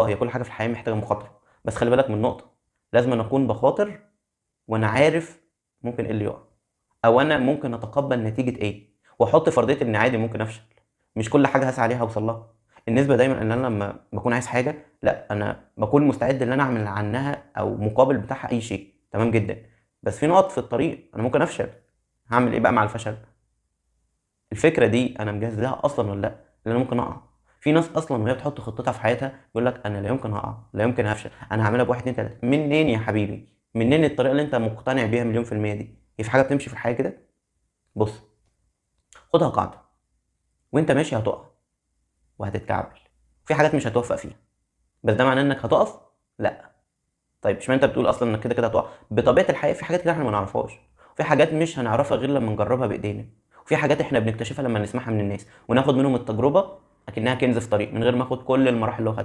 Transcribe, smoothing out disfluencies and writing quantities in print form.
هي كل حاجة في الحياة محتاجه مخاطره، بس خلي بالك من نقطه، لازم أنا اكون بخاطر وانا عارف ممكن ايه اللي يقع، او انا ممكن اتقبل نتيجة ايه، واحط فرضية ان عادي ممكن افشل، مش كل حاجة هسعى عليها اوصل لها. النسبة دايما ان انا لما بكون عايز حاجة، لا انا بكون مستعد ان انا اعمل عنها او مقابل بتاعها اي شيء، تمام جدا، بس في نقط في الطريق انا ممكن افشل. هعمل ايه بقى مع الفشل؟ الفكرة دي انا مجهز لها اصلا ولا لا؟ لان انا ممكن اقع. في ناس اصلا وهي بتحط خطتها في حياتها يقول لك انا لا يمكن هقع، لا يمكن هفشل، انا هعملها بواحد اتنين تلاته. منين يا حبيبي؟ منين الطريقة اللي انت مقتنع بيها مليون في المية دي؟ هي في حاجة بتمشي في الحياة كده؟ بص، خدها قاعدة، وانت ماشي هتقع وهتتكعبل، في حاجات مش هتوفق فيها، بس ده معناه انك هتقف؟ لا. طيب اشمعنى انت بتقول اصلا انك كده كده هتقع؟ بطبيعة الحياة في حاجات كده احنا ما نعرفهاش، في حاجات مش هنعرفها غير لما نجربها بايدينا، وفي حاجات احنا بنكتشفها لما نسمعها من الناس وناخد منهم التجربة اكنها كنز في طريق، من غير ما اخد كل المراحل اللي هو خدها.